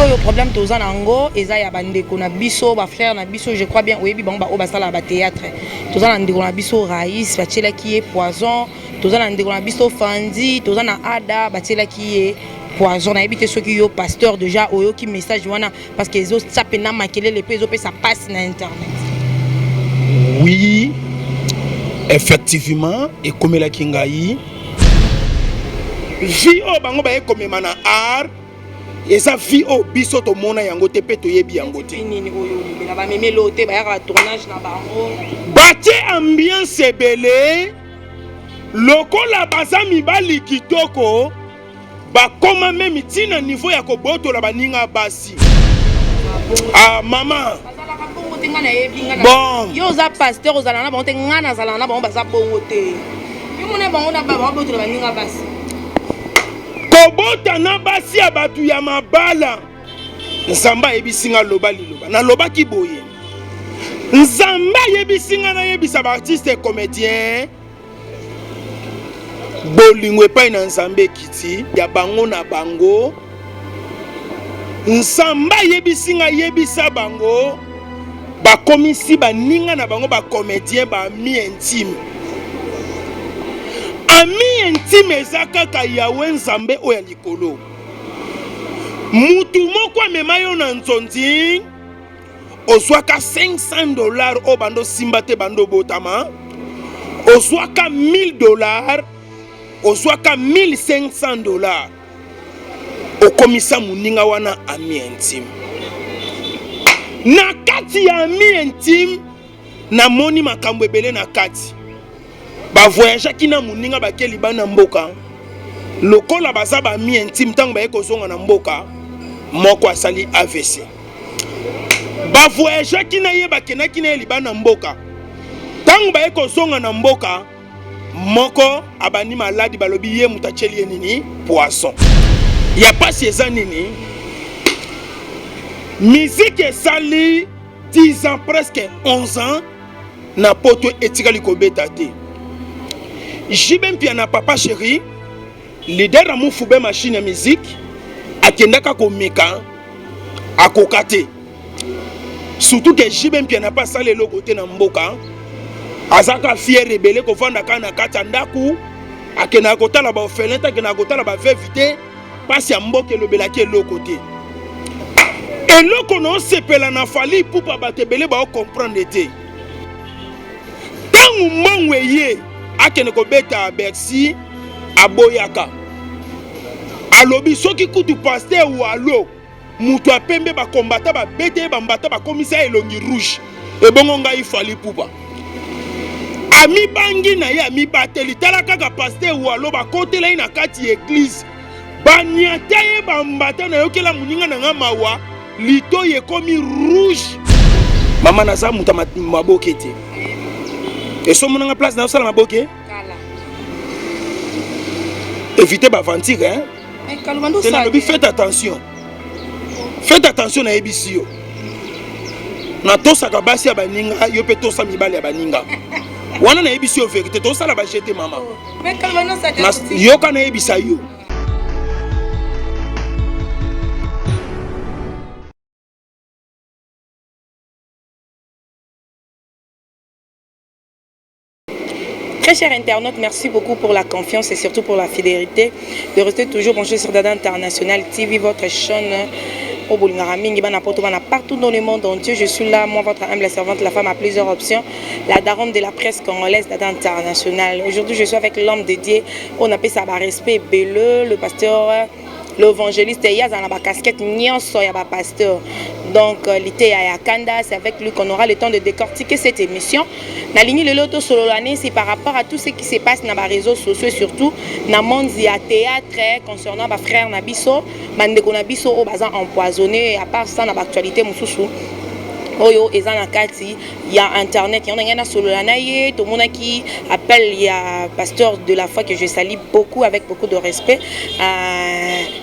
Sikoyo problème toza na yango eza ya bandeko na biso, ba frères na biso, je crois bien oyebi bango baoyo basalaka ba théâtre. Toza na ndeko na biso Raïs, batielaki ye poison. Toza na ndeko na biso Fandi, toza na Ada, batielaki ye poison. Nayebi te soki yo pasteur déjà oyoki message wana, parce que ezotia mpena makelele mpe ezopesa mpasi na internet. Oui, effectivement ekomelaki ngai. Vie oyo bango baye komema na art eza vie oyo biso tomona yango te mpe toyebi yango te. Nini oyo olobela? Bamemeli te, bayaka batournage na bango. Batie ambiance ebele lokola baza mibali kitoko, bakoma meme ntina niveau ya kobotola baninga basi. Ah mama, bazalaka bongo te, ngai nayebi nga. Bon. Yo oza pasteur, ozala na bango te. Ngai nazala na bango, baza bongo te. Yo mona bango na babotola baninga basi. Kobota na basi ya bato ya mabala, Nzambe ayebisi nga loba liloba. Nalobaki boye: Nzambe ayebisi nga nayebisa baartiste comédien, bolingo epai na Nzambe ekiti ya bango na bango. Nzambe ayebisi nga yebisa bango, bakomisi baninga na bango bacomédien baami intime. Ami intime eza kaka Yawe Nzambe oyo ya likolo. Mutu moko amema yo na nzonzi, ozwaka 500 $ oyo bando osimba te, bando obotama, ozwaka 1000 $, ozwaka 1500 $, okomisa moninga wana ami intime. Na kati ya ami intime, namoni makambo ebele na kati. Bavoyageaki na moninga, bake libanda mboka, lokola baza baami intime, ntango baye kozonga na mboka, moko asali AVC. Bavoyageaki na ye, bakendaki na ye libanda mboka, ntango baye kozonga na mboka, moko abandi maladi, balobi ye moto atieli ye nini, poison. Ya pasi eza nini? Miziki esali 10 ans, presque 11 ans na poto, etikali kobeta te. JB Mpiana, papa chéri, leader ya mufube, machine ya musique, akendaka komeka, akoka te. Surtout ke JB Mpiana mpe asala eloko te na mboka, azaka fier ebele, kovanda kaka na kati ya ndako, akendaka kotala baorphelin te, akendaka kotala baveuve te. Mpasi ya mboka elobelaki eloko te. Eloko na osepela na Fally Ipupa, bato ebele baocomprendre te. Ntango mbongo eye, akende kobeta Bercy, aboyaka. Alobi soki kutu pasteur Walo, moto ya pembe, bakombata, babete ye bambata, bakomisa elongi rouge, ebongo ngai Fally Ipupa? Amibangi na ye, amibateli. Tala kaka pasteur Walo, bakotela ye na kati ya église, baniata ye bambata. Nayokela moninga na nga mawa, litoi ekomi rouge. Mama, naza moto ya maboke te. Esomonanga place nazosala maboke, évite baventure, hein? Te, nalobi faites attention, faites attention. Nayebisi yo, natosaka basi ya baninga, yo mpe tosa mibali ya baninga wana. Nayebisi yo vérité, tosala bajete mama. Yoka, nayebisa yo. Très chers internautes, merci beaucoup pour la confiance et surtout pour la fidélité de rester toujours branché sur Dada International TV, votre chaîne oyo bolingaka mingi, bana poto, bana partout dans le monde entier. Je suis là, moi, votre humble servante, la femme à plusieurs options, la daronne de la presse congolaise, Dada International. Aujourd'hui, je suis avec l'homme dédié, on appelle ça respect beleu, le pasteur, l'évangéliste Yaza na ba casquette nyonso ya ba pasteur. Donc liteya ya kanda, c'est avec lui qu'on aura le temps de décortiquer cette émission. Nalingi lelo tosolola c'est par rapport à tout ce qui se passe dans les réseaux sociaux et surtout na monde ya théâtre concernant ba frère na biso, bandeko na biso oyo baza empoisonné. À part ça, na ba actualité mosusu oyo eza na kati ya internet, yango ndenge nasolola na ye. Tomonaki appel ya pasteur de la foi, que je salue beaucoup avec beaucoup de respect.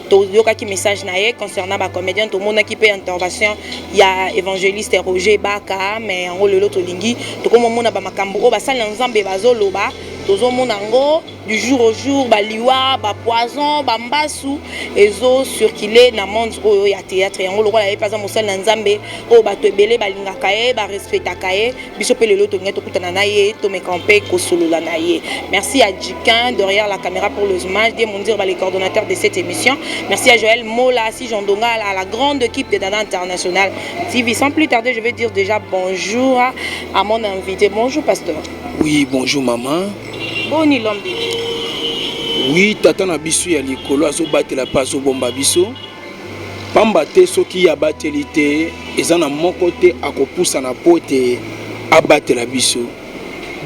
Toyokaki message na ye concernant bacomédien. Tomonaki mpe intervention ya évangéliste Roger Baka. Mais yango lelo tolingi tokomomona bamakambo oyo basali na Nzambe bazoloba. Tozomona yango du jour au jour, baliwa, bapoison, bambasu ezo circuler na monde oyo ya théâtre. Yango lokola ye mpe aza mosali na Nzambe oyo bato ebele balingaka ye, barespectaka ye, biso mpe lelo tolingai tokutana na ye, tomeka mpe kosolola na ye. Merci à Jikin derrière la caméra pour les images, Dieu Mondir, les coordonnateurs de cette émission. Merci à Joël Mola, si Jean Dongal, à la grande équipe de Dada International TV. Sans plus tarder, je vais dire déjà bonjour à mon invité. Bonjour pasteur. Oui, bonjour maman. Boni l'homme de Dieu? Oui, tata na biso ya likolo azobatela mpe azobomba biso, pamba te soki abateli te, eza na moko te akopusana po ete abatela biso.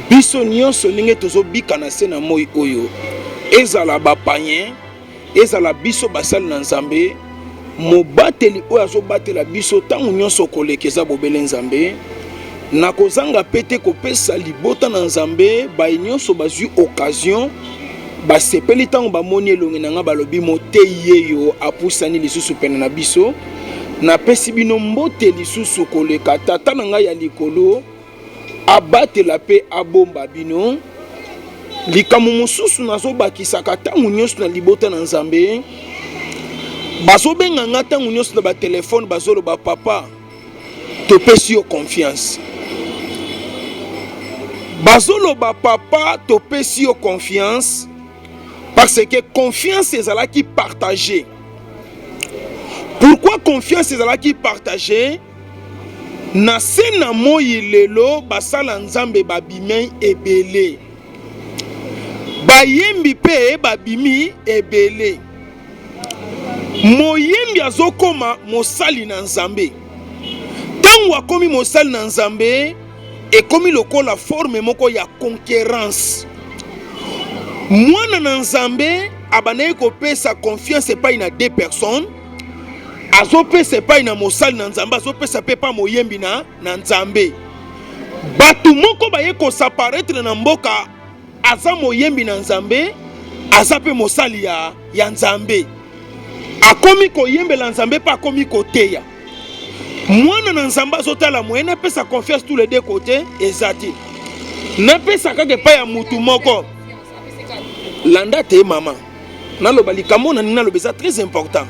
Biso nyonso ndenge tozobika na se na moi oyo, ezala bapayen, ezala biso basali na Nzambe, mobateli oyo azobatela biso ntango nyonso koleka eza bobele Nzambe. Nakozanga pe te kopesa libota na Nzambe baye nyonso bazwi occasion, basepeli ntango bamoni elongi na nga, balobi moteyi yeyo apusani lisusu pene na biso. Napesi bino mbote lisusu koleka. Tata na ngai ya likolo abatela pe abomba bino. Likambo mosusu nazobakisaka ntango nyonso na libota na Nzambe, bazobenga nga ntango nyonso na batelefone, bazoloba papa topesi yo confiance. Bazoloba papa topesi yo confiance, parce que confiance ezalaki partagée. Pourquoi confiance ezalaki partagée? Na se na moi lelo basala Nzambe babimi ebele, bayembi pe babimi ebele. Moyembi azokoma mosali na Nzambe. Tango akomi mosali na Nzambe, ekomi lokola forme moko ya concurrence. Mwana na Nzambe abandaki kopesa confiance epai na deux personnes, azopesa epai na mosali na Nzambe, azopesa pe pa moyembi na Nzambe. Bato moko baye kosaparetre na mboka, aza moyembi na Nzambe, aza pe mosali ya Nzambe, akomi koyembela Nzambe pe akomi koteya. Mwana na Nzambe azotala moyen napesa confiance tous les deux côtés eza te, napesa kaka epai ya mutu moko. Landa te mama, naloba likambo na nini naloba eza très important.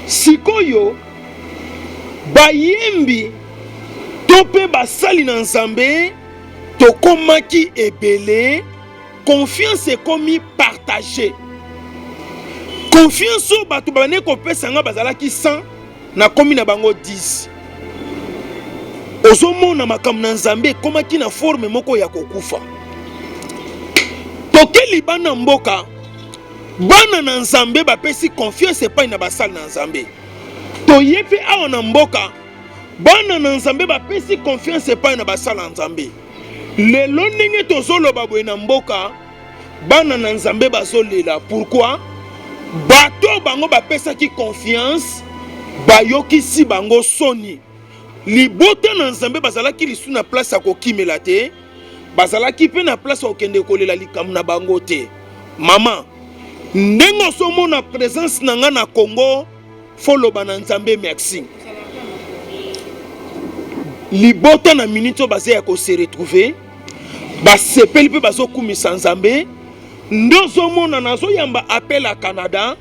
Sikoyo bayembi to pe basali na Nzambe tokomaki ebele, confiance ekomi partage. Confiance oyo bato babandaki kopesa nga bazalaki 100, nakomi na bango 10. Ozomona makambo na Nzambe ekomaki na forme moko ya kokufa. Toke libanda mboka, bana na Nzambe bapesi confiance epai na basali na Nzambe. Toye pe awa na mboka, bana na Nzambe bapesi confiance epai na basali na Nzambe. Lelo ndenge tozoloba boye na mboka, bana na Nzambe bazolela. Pourquoi? Bato bango bapesaki confiance, bayokisi bango soni. Libota na Nzambe bazalaki lisu na place ya kokimela te, bazalaki pe na place ya kokende kolela likambo na bango te. Mama, ndenge ozomona présence na nga na Congo, faut loba na Nzambe merci. Libota na minute oyo baza ya ko se retrouver, basepeli pe bazokumisa Nzambe. Ndozomona nazoyamba appel ya Canada,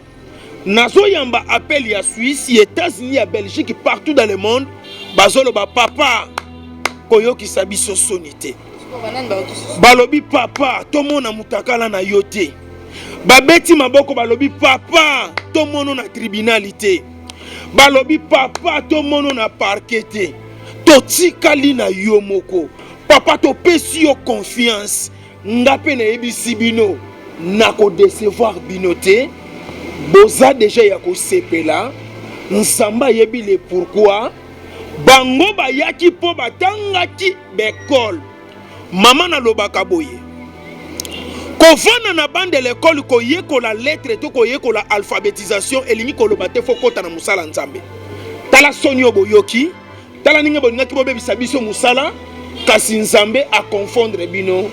nazoyamba appel ya Suisse, ya États-Unis, ya Belgique, partout dans le monde, bazoloba papa koyokisa biso soni te. Balobi papa tomona mutakala na yo te. Babeti maboko balobi papa tomono na tribunal te. Balobi papa tomono na parquet te. Totikali na yo moko. Papa topesi yo confiance. Nga pe nayebisi bino nako decevoir bino te. Boza deja ya kosepela. Nzambe ayebi le pourquoi. Bango bayaki po batangaki b'ecole. Mama nalobaka boye, kovanda na bande de l'école koyekola lettre to koyekola alphabetisation elingi koloba te fo kota na mosala Nzambe. Tala soni oyo boyoki, tala ndenge bolingaki bobebisa biso mosala, kasi Nzambe a confondre bino.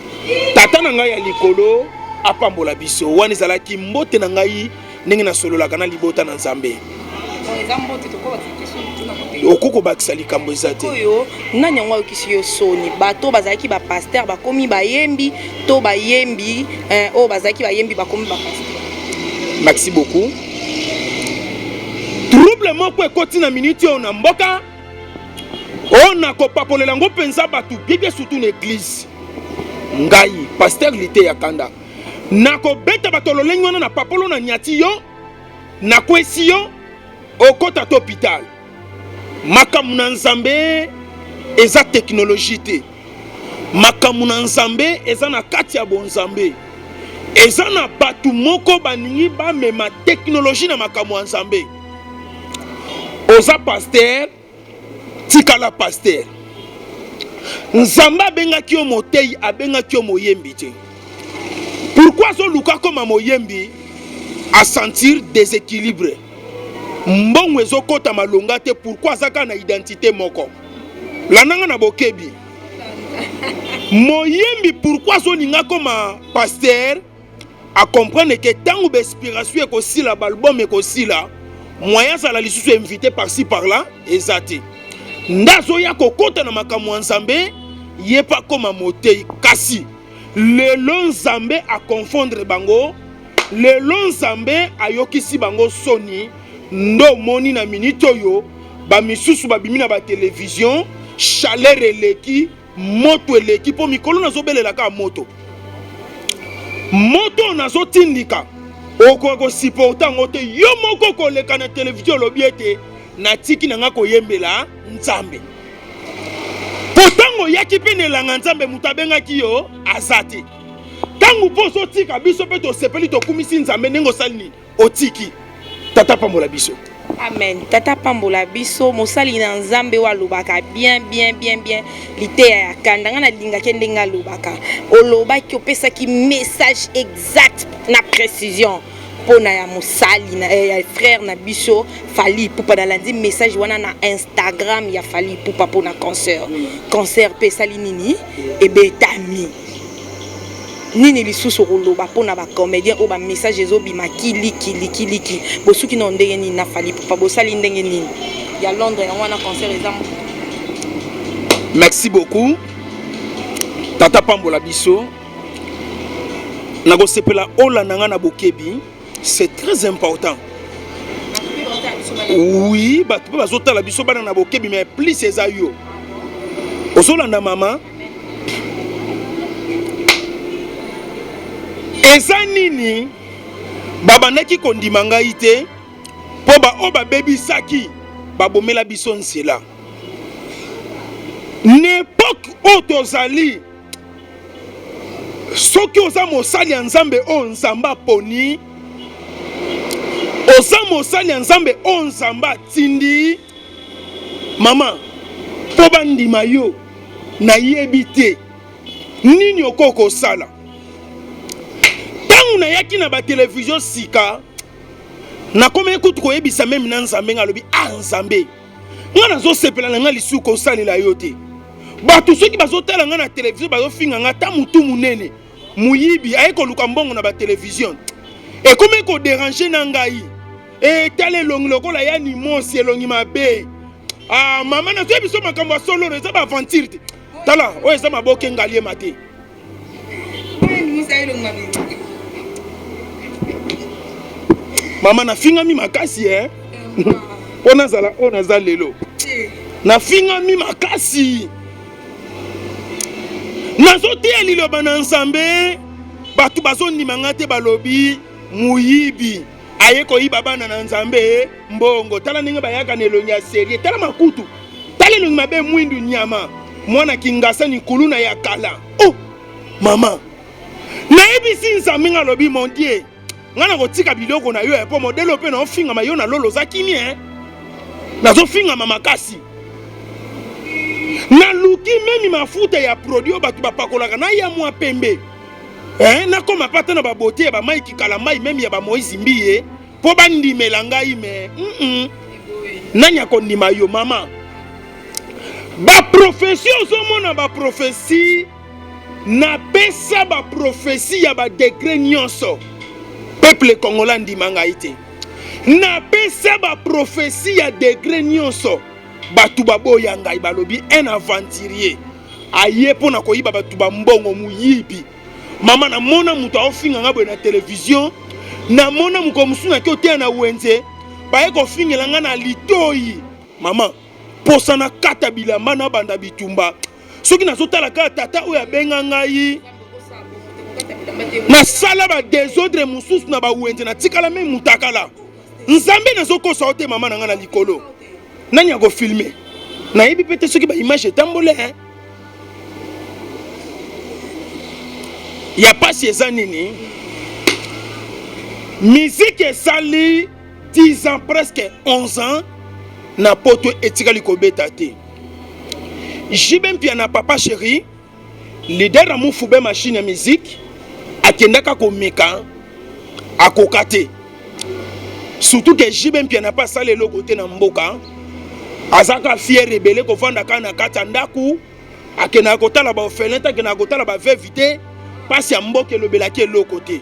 Tata na ngai ya likolo apambola biso. Wana ezalaki mbote na ngai ndenge nasololaka na libota na Nzambe. Okoki kobakisa likambo eza te. Oyo nani yango ayokisi yo soni? Bato bazalaki bapasteur bakomi bayembi, to bayembi oyo bazalaki bayembi bakomi bapasteur? Merci beaucoup. Trouble moko ekoti na minute oyo na mboka oyo, nakopapolela yango mpenza bato biebie, surtout na église. Ngai pasteur Liteya Kanda nakobeta bato lolenge wana na papolo na nyati yo, nakwesi yo, okota to hôpital. Makambo na Nzambe eza technologie te. Makambo na Nzambe eza na kati ya bonzambe. Eza na bato moko baningi bamema technologie na makambo ya Nzambe. Oza pasteur, tikala pasteur. Nzambe abengaki yo motei, abengaki yo moyembi te. Pourquoi azoluka koma moyembi? Asentir déséquilibre, mbongo ezokɔta malonga te. Pourquoi aza kaka na identité moko? Landanga na bokebi. Moyembi, pourquoi azolinga koma pasteur? Acomprendre ke ntango bainspiration ekosila, baalbum ekosila, moyen azala lisusu invité par-ci par-là eza te. Nde azoya kokɔta na makambo ya Nzambe, ye mpe akóma motei. Kasi lelo Nzambe aconfondre bango, lelo Nzambe ayokisi bango soni. Nde omoni na minute oyo bamisusu babimi na batelevizio, chaleur eleki, moto eleki, mpo mikolo nazobelela kaka moto. Moto oyo nazotindika, okoka kosupporter yango te. Yo moko koleka na televizio, olobi ete natiki na nga koyembela Nzambe, mpo ntango oyaki mpe na elanga Nzambe, moto abengaki yo aza te. Ntango mpo ozotika, biso mpe tosepeli, tokumisi Nzambe ndenge osali nini, otiki. Tata pambola biso. Amen. Tata pambola biso. Mosali na Nzambe oyo alobaka bien bien bien bien, Liteya ya Kanda, ngai nalingaki ndenge alobaka. Olobaki, opesaki message exact na précision mpona ya mosali na, ya frère na biso Fally Ipupa. Nalandi message wana na Instagram ya Fally Ipupa mpona concert. Concert mpe esali nini, ebetami nini. Lisusu koloba mpona bacomédien oyo bamessage ezobima kilikilikilikili, bosuki na ndenge nini na Fally Ipupa? Bosali ndenge nini ya Londres yango wana concert eza? Merci beaucoup. Tata pambola biso. Nakosepela olanda nga na bokebi, c'est très important. Oui, bato mpe bazotala biso, bana na bokebi, mais plus eza yo ozolanda. Mama, eza nini? Babandaki kondima ngai te, mpo baoyo babebisaki, babomela biso nzela. Na époque oyo tozali, soki oza mosali ya Nzambe oyo Nzambe aponi, oza mosali ya Nzambe oyo Nzambe atindi, mama, mpo bandima yo, nayebi te nini okoki kosala. Ntango nayaki na batelevizio sika, nakomaki kutu koyebisa même na Nzambe. Nga alobi: "Ah Nzambe, nga nazosepela na nga lisusu kosalela yo te. Bato soki bazotala nga na televizio, bazofinga nga, ta motu monene moyibi aye koluka mbongo na batelevizio." Ekomi kodéranger na ngai. Etala elongi lokola ya nimosi, elongi mabe. Ah mama, nazoyebi biso makambo ya solo, eza baaventure te. Tala oyo eza maboke ngaliema te. Mama, nafingami makasi e mpo nazala oyo naza lelo. Nafingami makasi. Nazoteya liloba na Nzambe, bato bazondima nga te. Balobi moyibi aye koyiba bana na Nzambe mbongo. Tala ndenge bayaka na elongi ya sérieux. Tala makutu, tala elongi mabe, mwindu, nyama, mwana Kingasani, kuluna ya kala. Oh mama, nayebisi Nzambe, nga alobi: "Mon Dieu, nga na kotika biloko na yo ya mpo modele oyo mpe naofingama yo na lolo." Oza kimi e, nazofingama makasi. Naluki même mafuta ya produit oyo bato bapakolaka na ya mwa pembe, nakoma pata na babote ya bamaiki kala mai, même ya bamoïse Mbiye, mpo bandimela ngai. Me nani akondima yo? Mama, baprophétie, ozomona baprophétie, napesa baprophétie ya badegré nyonso, peuple congolais andima ngai te. Napesa baprophétie. Prophetie ya degre nyonso bato baboya ngai, balobi un aventurier aye mpo na koyiba bato bambongo, moyibi. Mama, namona moto aofinga ngai boye na televizio, namona mokolo mosusu nake oteya na wenze, baye kofingela ngai na litoi. Mama, posa nakata bilamba nabanda bitumba. Soki nazotala kaka tata oyo abenga ngai, nasala ba desordre mosusu na bawenze, natikala me mutakala. Nzambe, nazokosa yo te mama na ngai na likolo. Nani akofilme? Nayebi mpe te soki baimage etambole hein? Ya pasi eza nini? Miziki esali 10 ans, presque 11 ans na poto, etikali kobeta te. JB Mpiana, papa chéri, leader ya Mufube, machine ya musique, akendaka komeka, akoka te. Surtout ke JB Mpiana mpe asala eloko te na mboka, azaka fier ebele kovanda kaka na kati ya ndako, akendaka kotala baorphelin te, akendaka kotala baveuve te. Mpasi ya mboka elobelaki eloko te.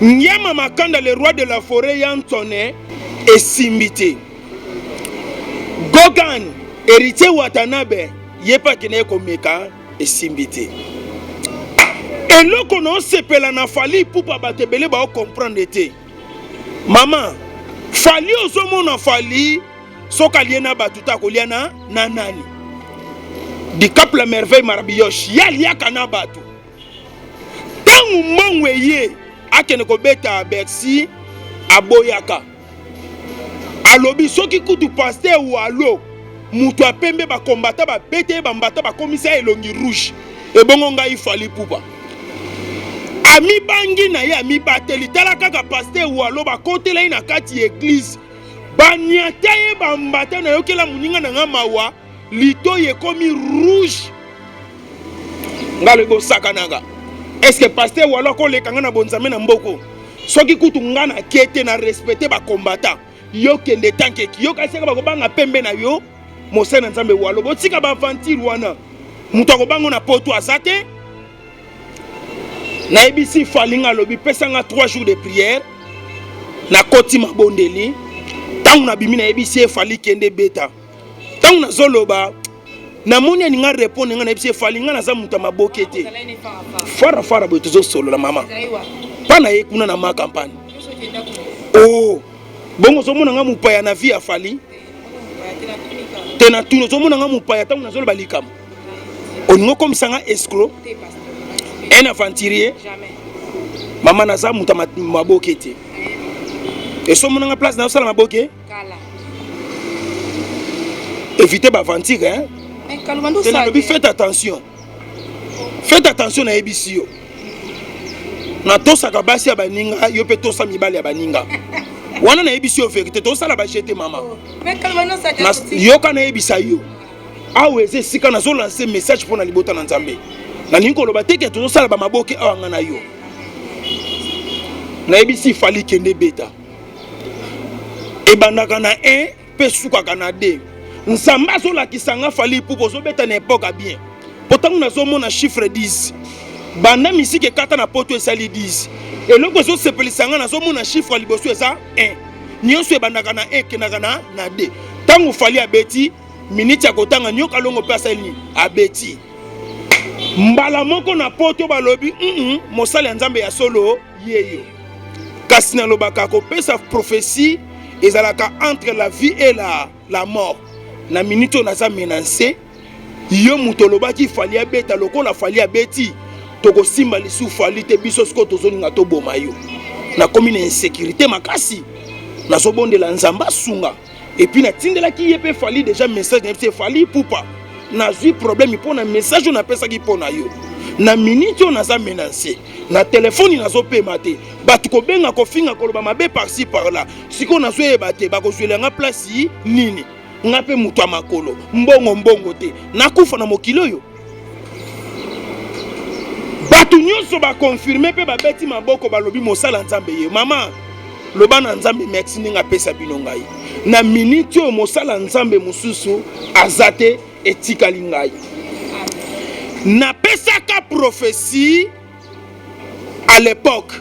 Ngiama Makanda, le roi de la forêt ya Ntone, esimbi te. Gogan Héritier Watanabe, ye mpe akendaki komeka, esimbi te. Eloko na osepela na Fally Ipupa, bato ebele baocomprendre te. Mama, Fally, ozomona Fally soki alie na bato te, akolia na na nani? Dicap la Merveille Marabilloche, ye aliaka na bato. Ntango mbongo eye akende kobeta Bercy, aboyaka, alobi soki kutu pasteur Walo moto ya pembe, bakombata babete ye bambata, bakomisa elongi rouge, ebongo ngai Fally Ipupa? Amibangi na ye, amibateli. Tala kaka pasteur Walo, bakotela ye na kati ya église, baniata ye bambata. Nayokela moninga na nga mawa, litoi ekomi rouge. Nga alobi bosakanaka, est-ce pasteur Walo akoleka nga na bonzambe na mboko? Soki kutu nga na ke te, na respecte bakombata, yo kende tankeki, yo kasi bakobanga pembe na yo. Mosali na Nzambe Walo, botika baaventure wana, moto akobanga na poto aza te. Nayebisi Fally, nga alobi pesanga 3 jours de prière, nakoti mabondeli. Ntango nabimi, nayebisi ye: Fally, kende beta. Ntango nazoloba, namoni aninga répondre nga. Nayebisi ye: Fally, nga naza moto ya maboke te, fara fara boye tozosolola. Mama, mpa na ye kuna na ma campagne o bongo, ozomona nga mopaya na vie ya Fally te. Na tuna, ozomona nga mopaya? Ntango nazoloba likambo, olingi okomisa nga escroc, un aventurier? Mama, naza moto ya maboke te. Esomona nga place nazosala maboke? Éviter baaventure, hein? Te, nalobi faites attention, faites attention. Nayebisi yo, natosaka basi ya baninga, yo mpe tosa mibali ya baninga wana. Nayebisi yo vérité, tosala bajete. Mama, yoka, nayebisa yo, awa eza esika nazolancer message mpo na libota na Nzambe. Nalingi koloba te ke tozosala bamaboke awa nga na yo. Nayebisi Fally: kende beta. Ebandaka na 1 mpe sukaka na 2. Nzambe azolakisa nga, Fally Ipupa, ozobeta na époque bien, po ntango nazomona chiffre 10, banda misiki ekata na poto esali 10. Eloko ezosepelisa nga, nazomona chiffre ya liboso eza 1. Nyonso ebandaka na 1, ekendaka na 2. Ntango Fally abeti miniti ya kotanga, Nyoka Longo mpe asali nini? Abeti mbala moko na poto, balobi mosali ya Nzambe ya solo yeyo. Kasi nalobaka, kopesa prophétie ezalaka entre la vie et la mort. Na minute oyo naza menacé. Yo moto olobaki Fally abeta, lokola Fally abeti, tokosimba lisusu Fally te. Biso sikoyo tozolinga toboma yo. Nakomi na insécurité makasi, nazobondela Nzambe asunga. Et puis natindelaki ye mpe Fally déjà message, nayebisi ye: Fally Ipupa, nazwi problème mpo na message oyo napesaki mpo na yo. Na minute oyo naza menacé na telefoni, nazopema te, bato kobenga, kofinga, koloba mabe par-ci par-là. Sikoyo nazoyeba te bakozwela nga place nini. Nga mpe moto ya makolo, mbongo mbongo te, nakufa na mokili oyo. Bato nyonso baconfirmer mpe babeti maboko, balobi mosala Nzambe ye. Mama, loba na Nzambe merci ndenge apesa bino ngai. Na miniti oyo mosala Nzambe mosusu aza te, etikali ngai. Napesaka prophétie à l'époque,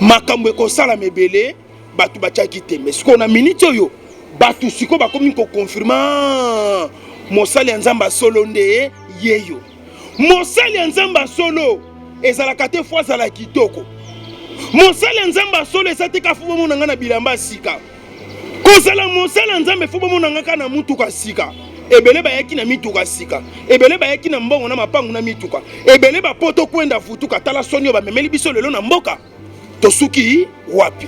makambo ekosalama ebele. Bato batiaki tembe. Sikoyo na miniti oyo bato sikoyo bakomi koconfirme ah, mosali ya Nzambe solo nde yeyo. Mosali ya Nzambe solo ezalaka te fo azala kitoko. Mosali ya Nzambe solo eza te ka fo bomona nga na bilamba ya sika. Kozala mosali ya Nzambe fo bomona nga kaka na mutuka sika. Ebele bayaki na mituka sika, ebele bayaki na mbongo na mapangu na mituka, ebele bapoto kwenda vutuka. Tala soni oyo bamemeli biso lelo na mboka. Tosuki wapi?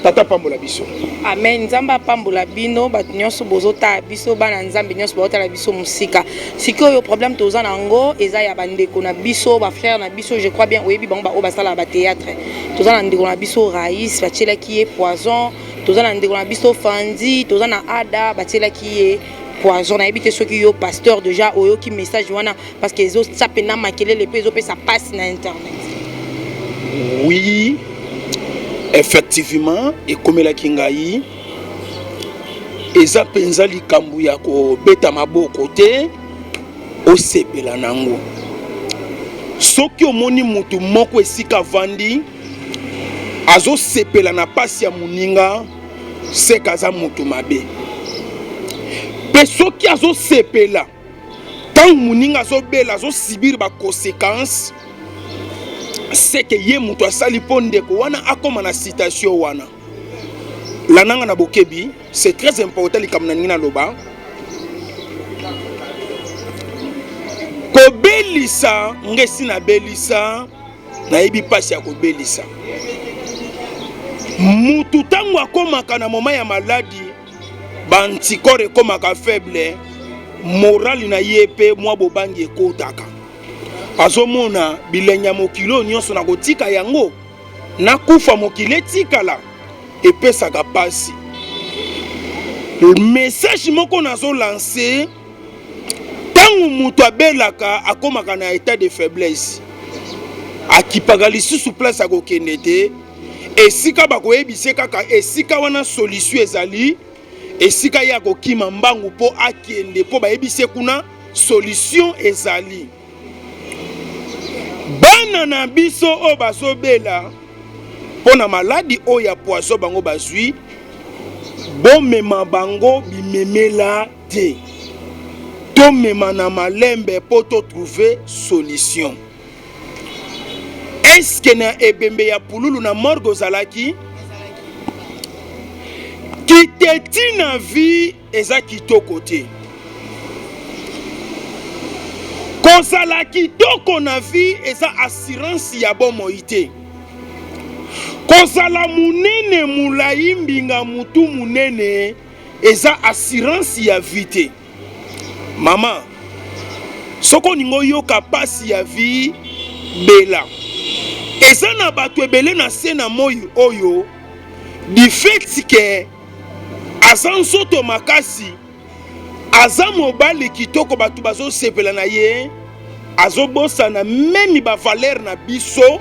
Tata pambola biso. Amen. Nzambe apambola bino bato nyonso bozotala biso, bana Nzambe nyonso bazotala biso mosika. Sikoyo problème toza na yango eza ya bandeko na biso, bafrère na biso, je crois bien oyebi bango baoyo basalaka bathéâtre. Toza na ndeko na biso Raïs, batielaki ye poison. Toza na ndeko na biso Fandi, toza na Ada, batielaki ye poison. Nayebi te soki yo pasteur déjà oyoki message wana, parce que ezotia mpena makelele mpe ezopesa mpasi na internet. Oui, effectivement ekomelaki ngai. Eza mpenza likambo ya kobeta maboko te, osepela nango. Soki omoni mutu moko esika avandi azosepela na pasi ya moninga, seka aza mutu mabe. Mpe soki azosepela ntango moninga azobela, azosibir ba conséquences, seke ye moto asali mpo ndeko wana akóma na citation wana. Landanga na bokebi, c'est très important likambo na ningi naloba. Kobelisa ngesi nabelisa, nayebi mpasi ya kobelisa mutu. Ntango akomaka na moma ya maladi, baanticorps ekomaka faible, morale na ye mpe mwa bobangi ekotaka. Azomona bilenge ya mokili oyo nyonso, na kotika yango nakufa, mokili etikala, epesaka mpasi. Message moko nazolancer: ntango moto abelaka, akomaka na état de faiblesse, akipaka lisusu place akokende te. Esika bakoyebisa kaka esika wana solution ezali, esika ye akokima mbangu mpo akende, mpo bayebisi kuna solution ezali. Bana na biso oyo bazobela mpo na maladi oyo ya poison bango bazwi, bomema bango bimemela te, tomema na malembe mpo totrouve solution. Eske na ebembe ya Pululu na morgue ozalaki? Kiteti na vie eza kitoko te. Kozala kitoko na vie eza assurance ya bomoi te. Kozala monene, molai, mbinga, mutu monene eza assurance ya vie te. Mama, soki olingi oyoka pasi ya vie, bela. Eza na bato ebele na se na moi oyo, du fait ke aza nzoto makasi, aza mobali kitoko, bato bazosepela na ye, azobosana meme bavaleur na biso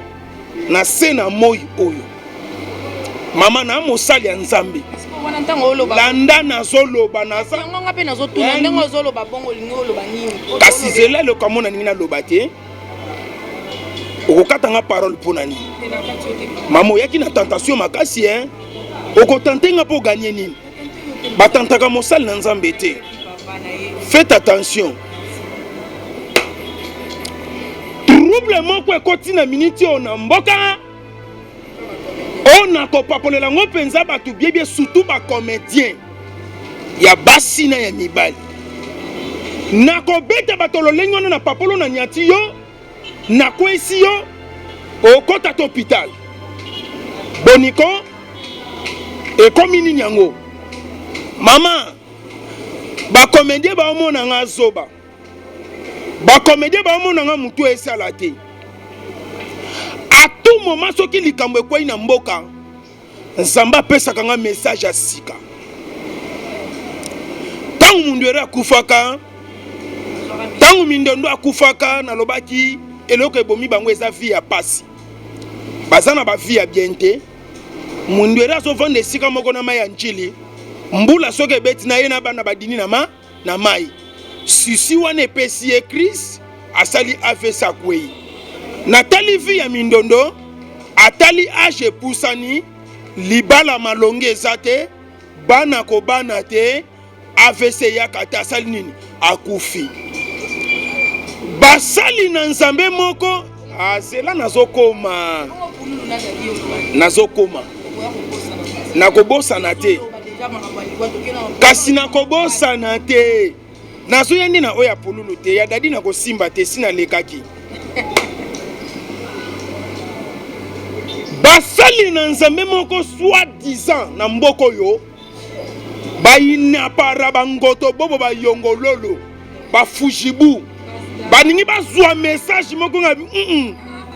na se na moi oyo. Mama, na mosali ya Nzambe, wana ntango oloba, landa nazoloba, naza yango nga mpe nazotuna ndenge ozoloba bongo, olingi oloba nini? Kasi zela, eloko amona ningi naloba te, okokatanga parole mpo na nini? Mama, oyaki na tentation makasi e okotante nga mpo oganye nini? Batantaka mosali na Nzambe te, faites attention. Trouble moko ekoti na miniti oyo na mboka oyo, nakopapolela yango mpenza bato biebie, surtout bacomédien ya basi na ya mibali. Nakobeta bato lolenge wana na papolo na nyati yo, nakwesi yo, okota to hôpital. Boniko ekomi nini yango? Mama, bacomédien baomona nga zoba, bacomédien baomona nga motu esala te. À tout moment soki likambo ekwei na mboka, Nzambe apesaka nga message ya sika. Ntango Mundwere akufaka, ntango Mindondo akufaka, nalobaki eloko ebomi bango eza vie ya pasi, baza na bavie ya bien te. Mundwere azovanda esika moko na mai ya Njili, mbula soki ebeti na ye na bana badini na ma na mai, susi wana epesi ye crise, asali AVC, akwei. Natali vie ya Mindondo, atali age epusani. Libala malongi eza te, bana kobana te, AVC eyaka te, asali nini? Akufi. Basali na Nzambe moko azela, nazokoma, nazokoma, nakobosana te, kasi nakobosana te. Nazoya nde na oyo ya pululu te, ya dadi nakosimba te, si nalekaki. Basali na Nzambe moko soit disant na mboka oyo bayinapara bangoto bobo bayongololo bafujibu balingi bazwa message moko nga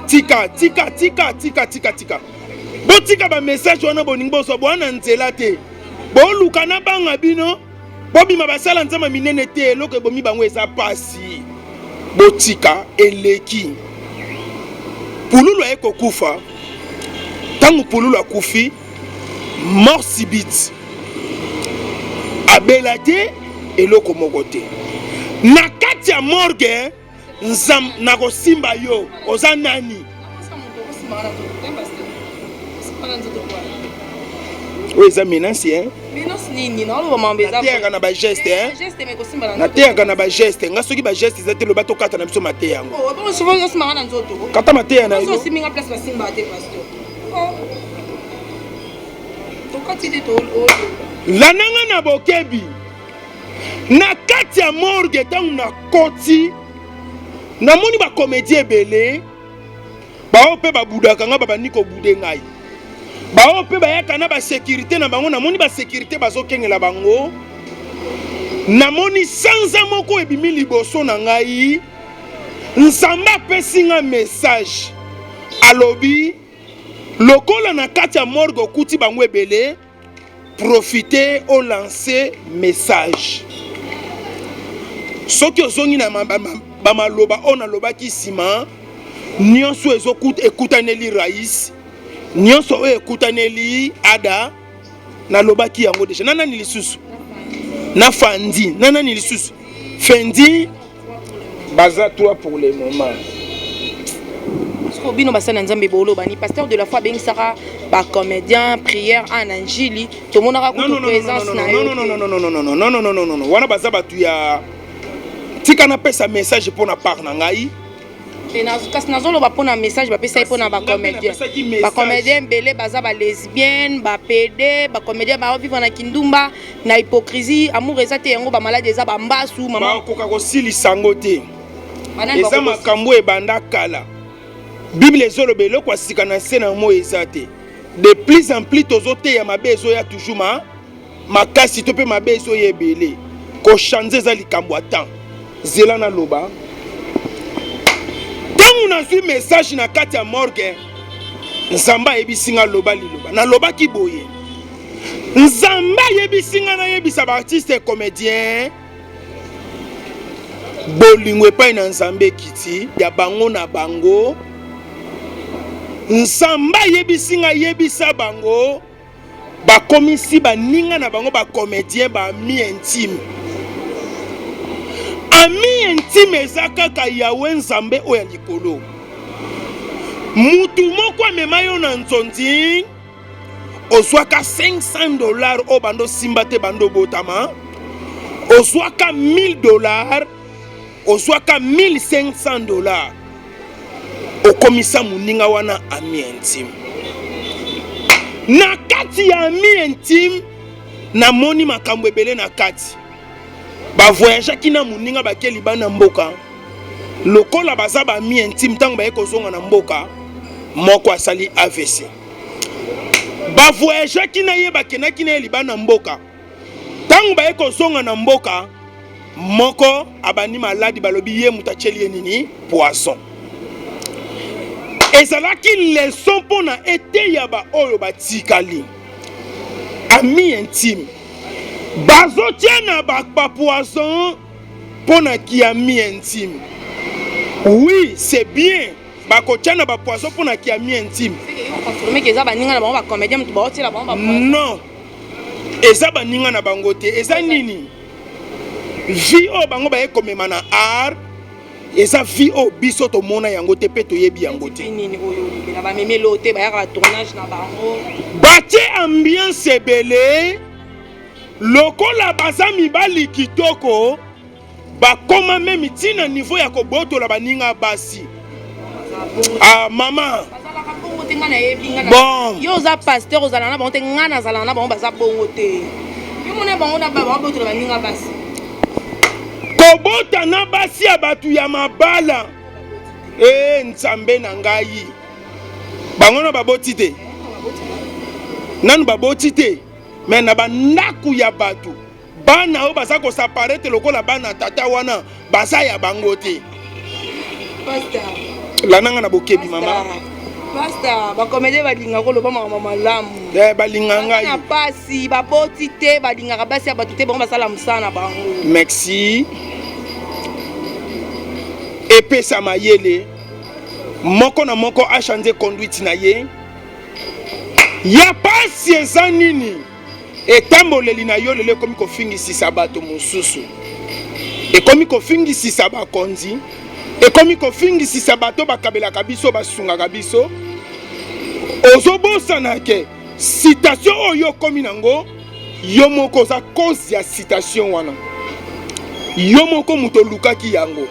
tika tika tika tika tika tika botika ba message wana bolingi bozwa bwana nzela te boluka na banga bino bobima basala nzambe minene te eloko ebomi bango eza pasi botika eleki pululu aye kokufa ntango pululu akufi mort subite abela te eloko moko te na kati ya morgue nzam nakosimba yo oza nani oyo eza menace hein nateyaka na bageste eh, nateyaka na bageste nga soki bageste eza te loba tokata na biso mateya yango oh, kata mateya na yo oh. Landanga na bokebi na kati ya morgue ntango nakoti namoni bakomedie ebele baoyo mpe babudaka ngai babandi kobude ngai baoyo mpe bayaka na basekirite na bango namoni basekirite bazokengela bango namoni sanza moko ebimi liboso na ngai nzambe apesi ngai message alobi Lokola na kati ya morgue okuti bango ebele, profiter o lancer message. Soki ozongi na ba maloba oyo nalobaki nsima, nyonso ekutaneli Rais, nyonso oyo ekutaneli Ada, nalobaki yango deja. Na nani lisusu? Na Fandi, na nani lisusu? Fendi baza 3 pour le moment. Siko bino basali na Nzambe boloba ni pasteur de la foi abengisaka ba comédien prière a na njili tomonaka kutu présence na yo. Non non non non non non non non non non non wana baza batu ya tika napesa message mpo na part na ngai kasi nazoloba mpo na message bapesa ye mpo na bacomédien bacomédien ebele baza balesbienne bapede bacomédien baovivre na kindumba na hypocrisie amour eza te yango bamaladi eza bambasu mama bakoka kosilisa yango te eza makambo ebanda kala bible ezoloba eloko ya sika na nse na moi eza te de plus en plus tozoteya mabe ezoya toujours ma makasi to mpe mabe ezoya ebele kochange eza likambo ya temps zela naloba ntango nazwi message na kati ya morgue nzambe ayebisi nga loba liloba nalobaki boye Nzambe ayebisi nga nayebisa ba artiste comédien bolingo epai na Nzambe ekiti ya bango na bango. Nzambe ayebisi nga yebisa bango bakomisi baninga na bango ba comédien ba ami intime. Ami intime eza kaka Yahweh Nzambe oyo ya likolo. Mutu moko amema yo na nzonzi ozwaka 500 dollars oyo bando osimba te bando obotama ozwaka 1000 dollars ozwaka 1500 dollars okomisa moninga wana ami intime na kati ya ami intime namoni makambo ebele na kati bavoyageaki na moninga bake libanda mboka lokola baza baami intime ntango baye kozonga na mboka moko asali avc bavoyageaki na ye bakendaki na ye libanda mboka ntango baye kozonga na mboka moko abandi maladi balobi ye moto atyeli ye nini poison ezalaki leson mpo na eteya baoyo batikali ami intime bazotia na bapoison mpo na kiami intime oui c'est bien bakotia na bapoison mpo na kiami intime eza baninga na bango bacomédien moto baotiela bango non eza baninga na bango te eza nini vie oyo bango baye komema na art. Eza vie oyo biso tomona yango te mpe toyebi yango te. Nini oyo olobela bamemi eloko te, bayaka ba tournage na bango. Batie ambiance ebele lokola baza mibali kitoko, bakoma meme ntina niveau ya kobotola baninga basi. Ah mama, bazalaka bongo te, ngai nayebi ngai. Bon. Yo oza pasteur, ozala na bango te. Ngai nazalaka na bango, baza bongo te. Yo mona bango na babotola baninga basi. Kobota na basi ya bato ya mabala e Nzambe na ngai, bango na baboti te, nanu baboti te, me na bandako ya bato, bana oyo baza kosaparete lokola bana tata wana baza ya bango te. Landanga na bokebi, mama. Pasteur, bacomédien balingaka koloba makambo malamu. Eh, balinga ngai. Na pasi baboti te, balingaka basi ya bato te, bango basala mosala na bango. Merci. Epesa mayele, moko na moko achange conduite na ye. Ya pasi eza nini? Etamboleli na yo lelo ekomi kofingisisa bato mosusu, ekomi kofingisisa bakonzi, ekomi kofingisisa bato bakabelaka biso, basungaka biso. Ozobosana ke citation oyo okomi nango, yo moko oza cause ya citation wana. Yo moko moto olukaki yango.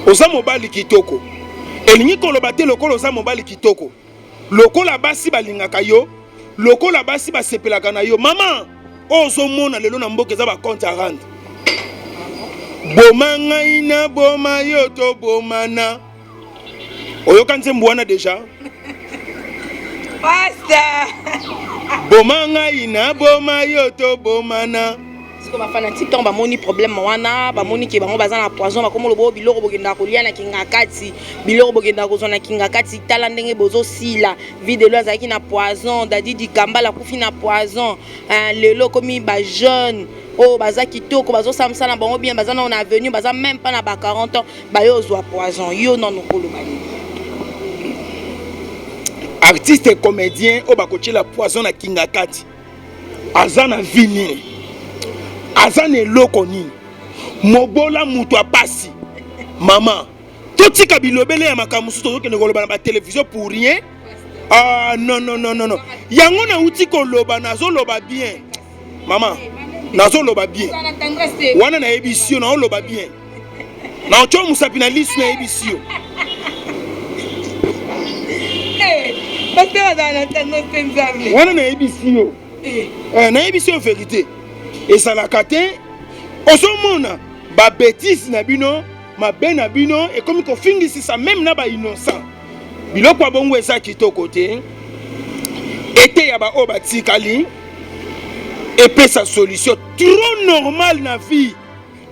Oza mobali kitoko, elingi koloba te lokola oza mobali kitoko, lokola basi balingaka yo, lokola basi basepelaka na yo. Mama, oyo ozomona lelo na mboka eza bacompte à rendre. Boma ngai na boma yo, tobomana. Oyoka nzembo wana deja? Pasteur. Boma ngai na boma yo, tobomana. Siko bafanatiques, ntango bamoni problème wana, bamoni ke bango baza na poison, bakoma lobo biloko bokendaka kolia na kinga kati, biloko bokendaka kozwa na kinga kati. Tala ndenge bozosila. Videlo azalaki na poison, Dadi Dikambala akufi na poison. Lelo okomi bajeune oyo baza kitoko, bazosala mosala na bango bien, baza nano na avenue, baza même pas na ba 40 ans, bayo ozwa poison. Yo nano koloba nini? Artiste comédien oyo bakotiela poison na kinga kati aza na vie nini? Aza na eloko nini? Mobola, moto apasi. Mama, totika bilobele ya makambo mosusu tozokende koloba na batelevizio pour rien. Ah non, non, non, non, non. Yango nauti koloba, nazoloba bien, mama, nazoloba bien wana. Nayebisi yo, naoloba bien na otyo mosapi na lisu, nayebisi yo. Pasteur azala na tendresse te, Nzambe. Wana nayebisi yo. Nayebisi yo vérité, ezalaka te. Ozomona babêtises na bino, mabe na bino ekomi kofingisisa même na bainnocent. Biloko ya bongo eza kitoko te. Eteya baoyo batikali, epesa solution. Trop normal na vie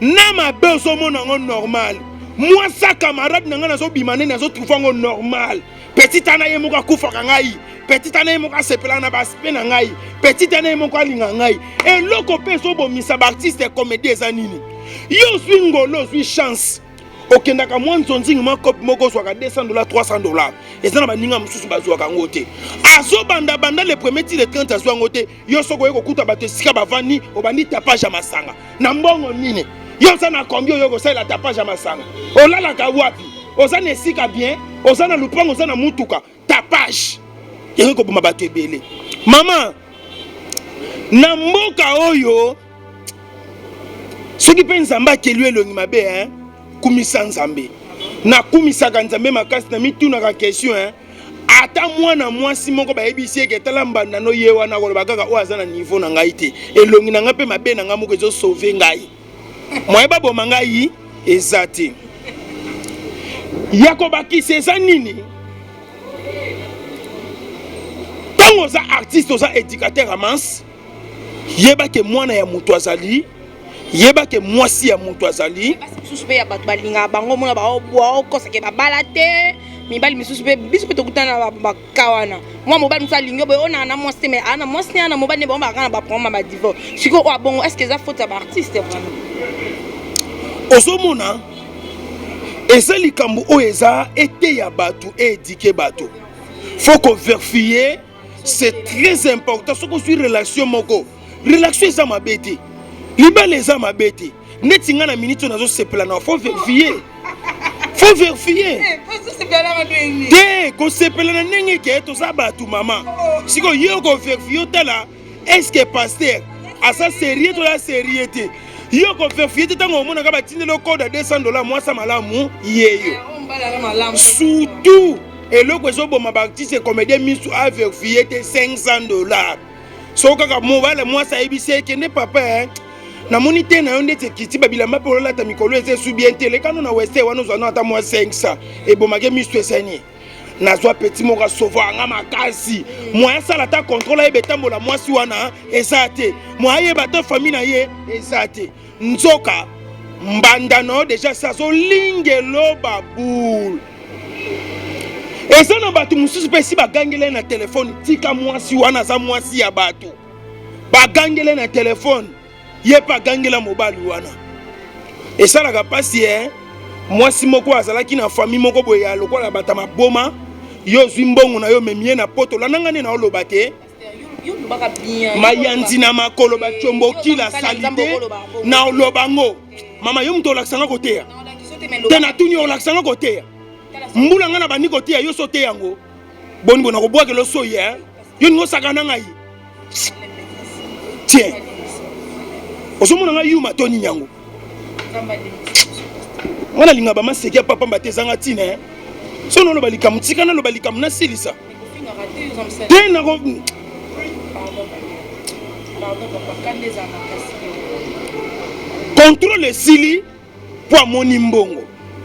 na mabe, ozomona yango normal. Mwasa camarade na ngai nazobima nde nazotrouve yango normal. Petit ana ye moko akufaka ngai, petit ana ye moko asepelaka na baspe na ngai, petit ana ye moko alinga ngai. Eloko mpe ezobomisa baartiste comédie eza nini? Yo ozwi ngolo, ozwi chance, okendaka mwa nzonzingi, mwa cope moko, ozwaka 200 $, 300 $. Eza na baninga mosusu bazwaka yango te. Azobanda banda le premier ti le 30, azwa yango te. Yo soki oye kokuta bato esika bavandi, obandi tapage ya masanga. Na mbongo nini? Yo oza na kombi oyo kosalela tapage ya masanga? Olalaka wapi? Oza na esika bien? Oza na lupango? Oza na mutuka? Tapage yango koboma bato ebele, mama, na mboka oyo. Soki mpe Nzambe akeli elongi mabe, hein? Kumisa Nzambe. Nakumisaka Nzambe makasi. Na mitunaka question, hein? Ata mwana mwasi moko bayebisi eke tala mbanda no ye wana, koloba kaka oyo aza na niveau na ngai te. Elongi na ngai mpe mabe na ngai moko ezosauve ngai, moye baboma ngai eza te. Ya kobakisa eza nini? Ntango oza artiste, oza éducateur ya masse, yeba ke mwana ya moto azali, yeba ke mwasi ya moto azali. Basi misusu mpe ya bato balingaka bango, mona baokosake babala te. Mibali misusu mpe, biso mpe tokutana na baka wana, mwa mobali mosusu alingi boye, oyo na mwasi te, mais aa na mwasi ne, aa na mobali ne, bango bakaka na baproblème ya badivorce. Sikoyo oyo abongo, est ce que eza faute ya baartiste vraiment? Ozomona, eza likambo oyo eza eteya bato, eéduquer bato. Faut kovérifier, c'est très important. Soki ozwi relation moko, relation eza mabe te, libala eza mabe te. Neti ngai na minute oyo nazosepela na, faut vérifier. Faut vérifier. Te kosepela na ndenge ke toza bato mama. Sikoyo ye okoverifie, otala est ce que pasteur aza sérieux to aza sérieux te. Yo okoverifie te ntango omonaka batindeli code ya 200 $, mwasa malamu yeyo. Surtout eloko ezoboma baartiste comédien misu, averifie te 500 $. Soki kaka mobale mwasi ayebisi ekende: "Papa, eh, namoni te na yo ndeti ekiti, babilamba mpe ololata mikolo eza esu bien te, lekano na weste wana ozwa no ata mwa 500." Ebomake misu. Esani nazwa petit moko asovo anga makasi, moya asala ata contrôle, ayeba etambola mwasi wana eza te, moya ayeba ata famille na ye eza te. Nzoka mbanda na yo déjà se azolingelo babule. Eza na bato mosusu mpe esi bagangela ye na telefone: "Tika mwasi wana, aza mwasi ya bato." Bagangela na telefone, ye mpe agangela mobali wana. Esalaka mpasi e. Mwasi moko azalaki na famille moko boye ya lokola bato maboma. Yo ozwi mbongo na yo, omemi ye na poto. Landanga nde na oloba te, mayanzi na makolo, batiombo, asali te na oloba ngo. Mama, yo moto olakisanga koteya te, natuni, olakisanga koteya mbula nga na bandi koteya, yo so te yango boni bona kobwakela osoyi. Yo ningo osaka na ngai tien, ozomona ngai yuma to nini yango? Nga nalinga bamaseki ya papamba te, ezanga ntina. So naloba likambo, tika naloba likambo, nasilisa te nako. Contrôle esili mpo amoni mbongo,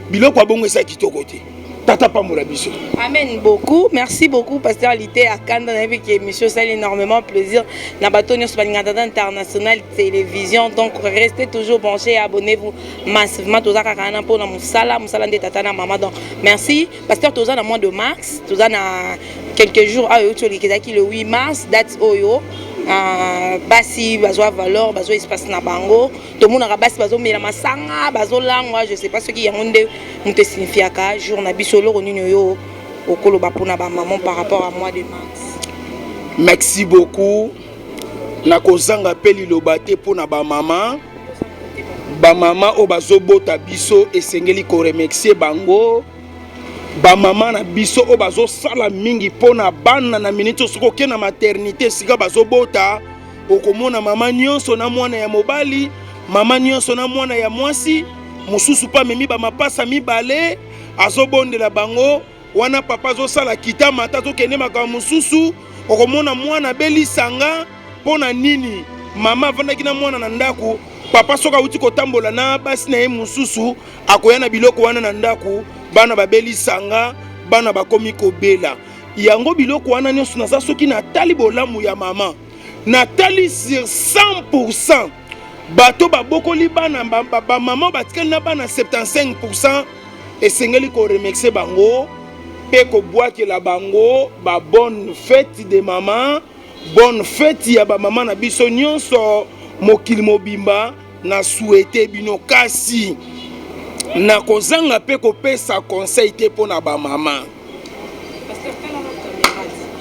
biloko ya bongo eza kitoko te. Tata pambola biso. Amen beaucoup. Merci beaucoup, Pasteur Lité Akanda. Nayebi que émission esali énormément plaisir na bato nyonso balinga Tata International Télévision. Donc restez toujours branchés et abonnez-vous massivement. Toza kaka wana mpona mosala, mosala nde tata na mama. Donc merci, Pasteur. Toza na mois de mars, toza na quelques jours awa euti oleki, ezalaki le 8 mars, date oyo basi bazwa valeur, bazwa espace na bango. Tomonaka basi bazomela masanga, bazolangwa. Je sais pas soki yango nde moto esignifiaka jour na biso. Eloko nini oyo okoloba mpona bamaman par rapport à mois de mars? Merci beaucoup. Nakozanga mpe liloba te mpona bamama. Bamama oyo bazobota biso, esengeli koremercier bango. Bamama na biso oyo bazosala mingi mpona bana na miniti oyo, soki okei na maternité esika bazobota, okomona mama nyonso na mwana ya mobali, mama nyonso na mwana ya mwasi, mosusu mpe amemi bamapasa mibale, azobondela bango wana. Papa azosala kita mata, azokende makambo mosusu. Okomona mwana abelisanga mpo na nini? Mama avandaki na mwana na ndako. Papa soki awuti kotambola na basi na ye mosusu, akoya na biloko wana na ndako, bana babelisanga, bana bakomi kobela yango. Biloko wana nyonso, naza soki natali bolamu ya mama, natali sur 100 bato babokoli bana, bamama batikali na bana 75, esengeli koremercier bango mpe kobwakela bango babonne fête de mama. Bonne fête ya bamama na biso nyonso, mokili mobimba na souhaite bino. Kasi nakozanga mpe kopesa conseil te mpo na bamama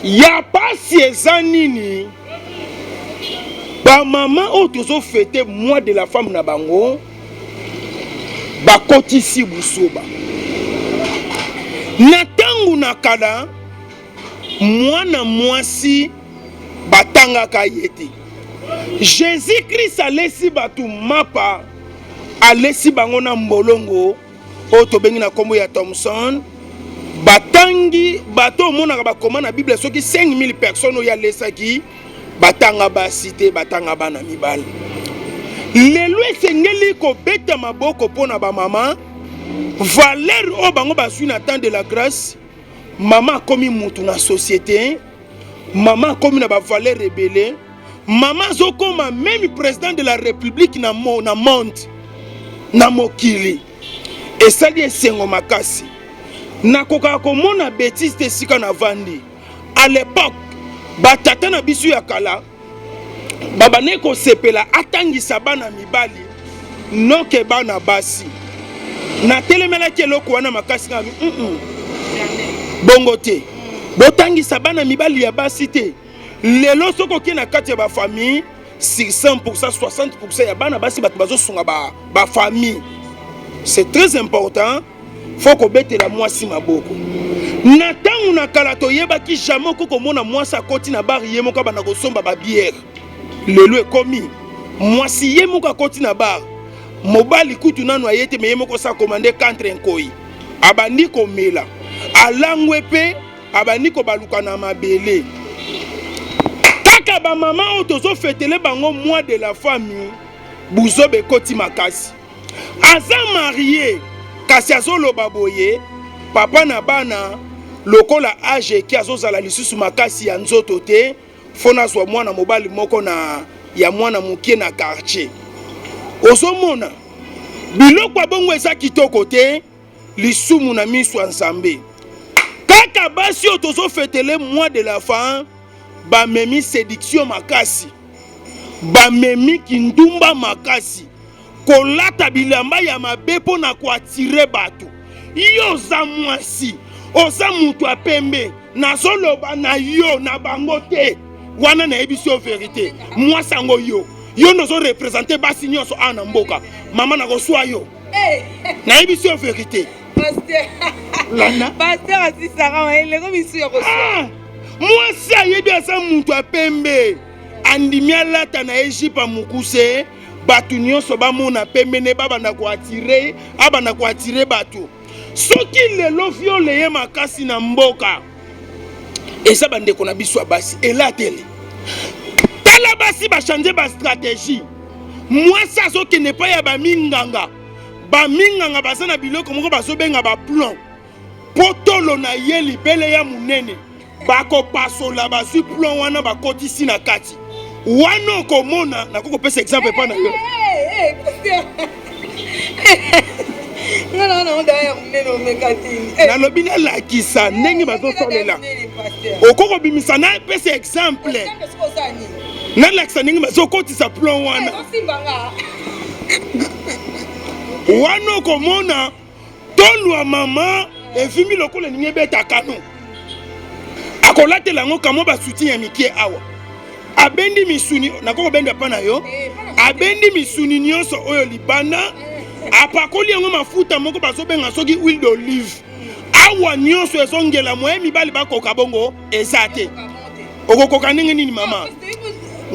ya pasi. Eza nini? Bamama oyo tozofêter mois de la femme na bango, bakotisi busoba na ntango na kala. Mwana mwasi batangaka ye te. Jésus Christ alesi bato mapa, alesi bango na mbolongo oyo tobengi na nkombo ya Thomson. Batangi bato omonaka bakoma na Bible, soki 5000 personnes oyo alesaki, batanga basi te, batanga bana mibali. Lelo esengeli kobeta maboko mpo na bamama, valeur oyo bango bazwi na temps de la grâce. Mama akomi mutu na société, mama akomi na bavaleur ebele, mama azokoma même président de la République na monde, na mokili. Esali esengo makasi. Nakokaka komona bêtise te esika navandi. À l'époque, batata na biso ya kala babandaki kosepela atangisa bana mibali noke bana basi. Natelemelaki eloko wana makasi kaka bongo te, botangisa bana mibali ya basi te. Lelo soki okei na kati ya bafamille, sur 100, 60 ya bana basi bato bazosunga bafamille. C'est très important. Faut kobetela mwasi maboko. Na ntango na kala toyebaki jamais okoki komona mwasi akoti na bar ye moko abanda kosomba ba bière. Lelo ekomi mwasi ye moko akoti na bar, mobali kutu nanu aye te, me ye moko sa commande contre nkoi, abandi komela, alangwe mpe abandi kobaluka na mabele. Kaka bamama oyo tozofetele bango mois de la famille, buzoba ekoti makasi. Aza marie kasi azoloba boye, papa na bana lokola age eki azozala lisusu makasi ya nzoto te, fo nazwa mwana mobali moko na ya mwana mokie na quartier. Ozomona biloko ya bongo eza kitoko te, lisumu na miso ya Nzambe. Kaka basi oyo tozofetele mois de la femme bamemi seduction makasi, bamemi kindumba makasi, kolata bilamba ya mabe mpo na koatire bato. Yo oza mwasi, oza moto ya pembe, nazoloba na yo na bango te, wana nayebisi yo verite. Mwasi yango yo yo nde ozorepresente basi nyonso awa na mboka. Mama, nakoswa yo, nayebisi yo verite. Landa pasteur asisaka eleko misu ya koswa. Ah, mwasi ayebi aza moto ya pembe, andimi alata na ye jipe ya mokuse, bato nyonso bamona pembe ne babanda koatire, abanda koatire bato. Soki lelo viole ye makasi na mboka, eza bandeko na biso ya basi elateli. Tala basi bachange ba stratégie. Mwasi azokende epai ya baminganga, baminganga baza na biloko moko bazobenga ba plomb mpo tolo na ye libele ya monene, bakopasola, bazwi plomb wana bakotisi na kati wana. Okomona, nakoki kopesa exemple epai na yo. Nalobi nalakisa ndenge bazosalela, okoki kobimisa, napesa exemple, nalakisa ndenge bazokotisa plomb wana. Wana okomona tolwa mama evimbi lokola elingi ebeta kano, akolatela yango kamwa basoutien ya mikie awa, abendi misuni, nakoki kobenda mpa na yo, abendi misuni nyonso oyo libanda, apakoli yango mafuta moko bazobenga soki huile d'olive, awa nyonso ezongela moye. Mibali bakoka bongo eza te. Okokoka ndenge nini, mama?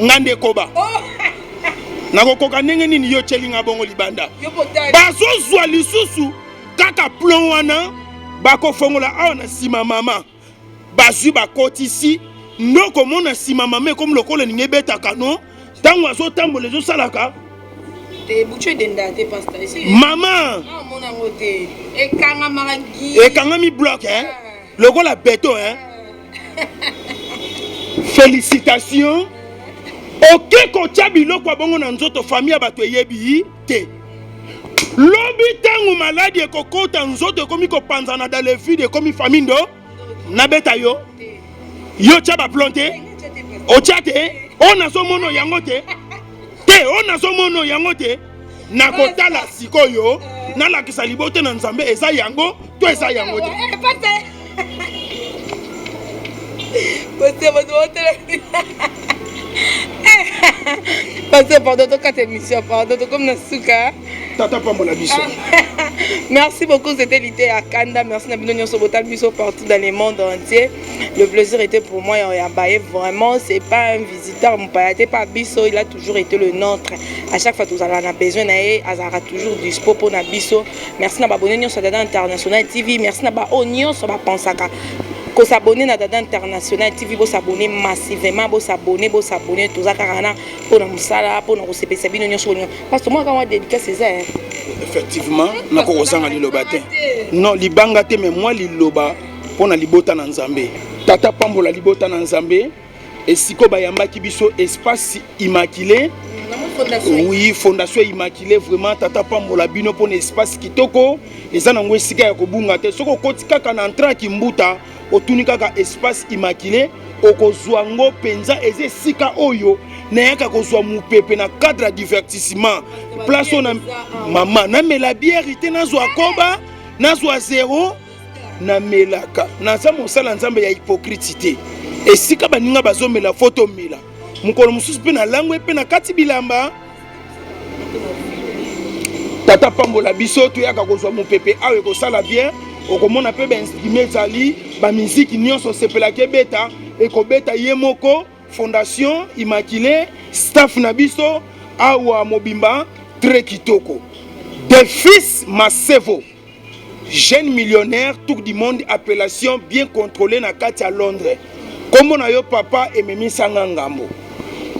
Nga nde koba nakokoka ndenge nini? Yo tyelinga bongo libanda, bazozwa lisusu kaka plomb wana, bakofongola awa na nsima, mama, bazwi bakotisi nde okomona nsima mama ekomi lokola elingi ebetaka no. Ntango azotambola ezosalaka. Mama, ekangami bloc, eh? Lokola beto, eh? Félicitation, oke kotya biloko ya bongo na nzoto, famille ya bato eyebi te. Lobi ntango maladi ekokota nzoto, ekomi kopanzana dans le vide, ekomi famille ndo nabeta yo. Yo tya baplomb te, otya te, oyo nazomona yango te te, oyo nazomona yango te. Nakotala sikoyo, nalakisa libote na Nzambe, eza yango to eza yango te. Pasteur, pardon, tokata émission, pardon, tokomi na suka. Tata pambola biso. Merci beaucoup, c'était l'idée à Kanda. Merci na bino nyonso botali biso partout dans le monde entier. Le plaisir était pour moi ya Baye. Vraiment, c'est pas un visiteur mopaya te pa biso, il a toujours été le nôtre. À chaque fois tozala na besoin na ye, azalaka toujours dispo mpo na biso. Merci na baabonnés nyonso ya Dada International TV. Merci na baoyo nyonso bapensaka kos'abonner na Dada International TV. Bos'abonner massivement, bos'abonner, bos'abonner. Toza kaka na mpona mosala, mpona kosepelisa bino nyonso bolinga. Parce que mwa kaka mwa dédicace eza. Effectivement, nakoki kozanga liloba te, non libanga te, mais mwa liloba mpona libota na Nzambe. Tata pambola libota na Nzambe esiko bayambaki biso, Espace Immaculé. Oui, Fondation Immaculé, vraiment, tata pambola bino mpona espace kitoko eza nango, esika ya kobunga te. Soki okoti kaka na entrée ya Kimbuta, otuni kaka Espace Immaculé, okozwa yango mpenza. Eza esika oyo nayaka kozwa mopepe na cadre ya divertissement, place oyo na mama namela bière te, nazwa koba, nazwa zero, namelaka. Naza mosala Nzambe ya hypocrite te. Esika baninga bazomela, fo tomela. Mokolo mosusu mpe nalangwe mpe na kati bilamba. Tata pambola biso, toyaka kozwa mopepe awa, ekosala bien. Okomona mpe bainstrument ezali, bamiziki nyonso osepelaki ebeta, ekobeta. Ye moko Fondation Immaculée, staff na biso awa mobimba, très kitoko. De fils Masevo, jeune millionnaire, tour du monde, appellation bien contrôlée na kati ya Londres. Kombo na yo papa ememisanga ngambo,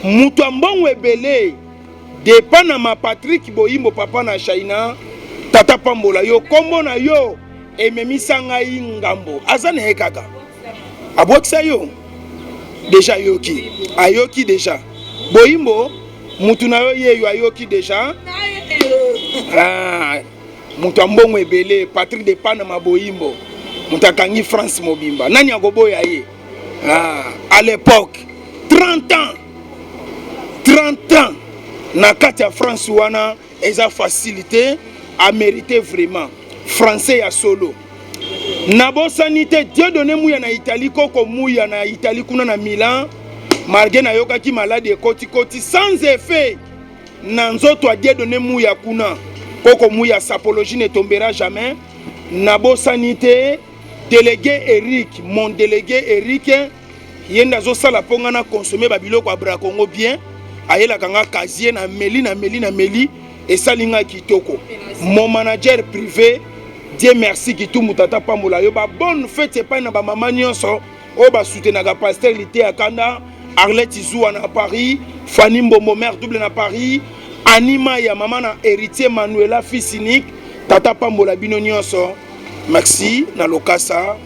moto ya mbongo ebele depa na ma Patrick Boyimbo, papa na Shaina. Tata pambola yo, kombo na yo ememisa ngai ngambo. Aza na ye kaka abwakisa yo déjà, ayoki, ayoki déjà. Boyimbo, mutu na yo yeyo ayoki déjà. Ah, moto ya mbongo ebele, Patrik de Panama Boyimbo, moto akangi France mobimba, nani akoboya ye? Ah, à l'époque 30 ans, 30 ans na kati ya France wana eza facilité. Amérité vraiment, français ya solo. Nabosani te Dieu Donné Muya na Italie, koko Muya na Italie kuna na Milan. Malgré nayokaki maladi ekotikoti, sans effet na nzoto ya Dieu Donné Muya kuna, koko Muya, sapologie ne tombera jamais. Nabosani te délégué Eric, mon délégué Eric, ye nde azosala mpo nga na consommer babiloko ya Bracongo bien. Ayelaka nga casier na meli, na meli, na meli, esali nga kitoko. Mon manager privé, Dieu merci Kitumbu, tata pambola yo. Babonne fête epai na bamama nyonso oyo basoutenaka pasteur Lite ya Kanda, Arlette Zuwa na Paris, Fani Mbombo, mare double na Paris, Anima ya mama na héritier Manuela, fils unique. Tata pambola bino nyonso. Merci na lokasa,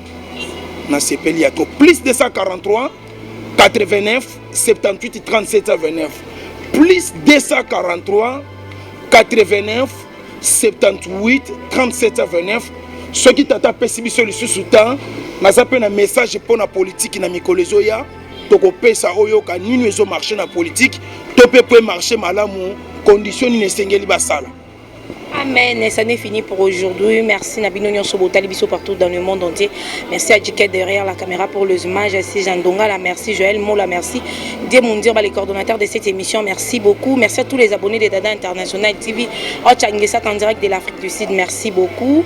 nasepeli ya to. Plus 243 89 78 37 29, plus 243 89 78 37 29. Soki tata apesi biso lisusu temps, naza mpe na message mpo na politike. Na mikolo ezoya tokopesa oyoka nini ezomarcher na politike, to mpe po emarcher malamu, condition nini esengeli basala. Amen. Et ça n'est fini pour aujourd'hui. Merci na bino nyonso botali biso partout dans le monde entier. Merci à Jiket derrière la caméra pour les images. Merci Jean Dongala. Merci Joël Mola. Merci Dieu Mundir, les coordonnateurs de cette émission. Merci beaucoup. Merci à tous les abonnés de Dada International TV. Ochangesa en direct de l'Afrique du Sud. Merci beaucoup.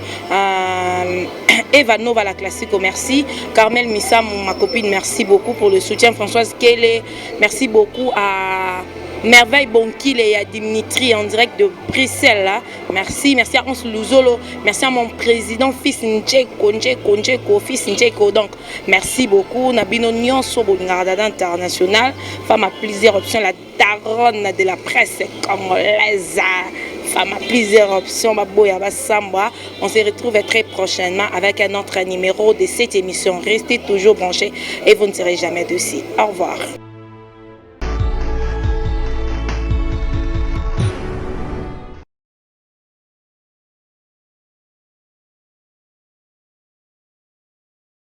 Eva Nova, la classique, merci. Carmel Missa, ma copine, merci beaucoup pour le soutien. Françoise Kele, merci beaucoup à Merveille Bonkile et à Dimitri en direct de Bruxelles. Là. Merci, merci à Hans Luzolo, merci à mon président fils Ndjeko, Ndjeko, Ndjeko, fils Ndjeko. Donc, merci beaucoup. Na bino nyonso bolingaka Dada International, femme à plusieurs options, la daronne de la presse congolaise. Femme à plusieurs options, Baboya Basambwa. On se retrouve très prochainement avec un autre numéro de cette émission. Restez toujours branchés et vous ne serez jamais déçus. Au revoir.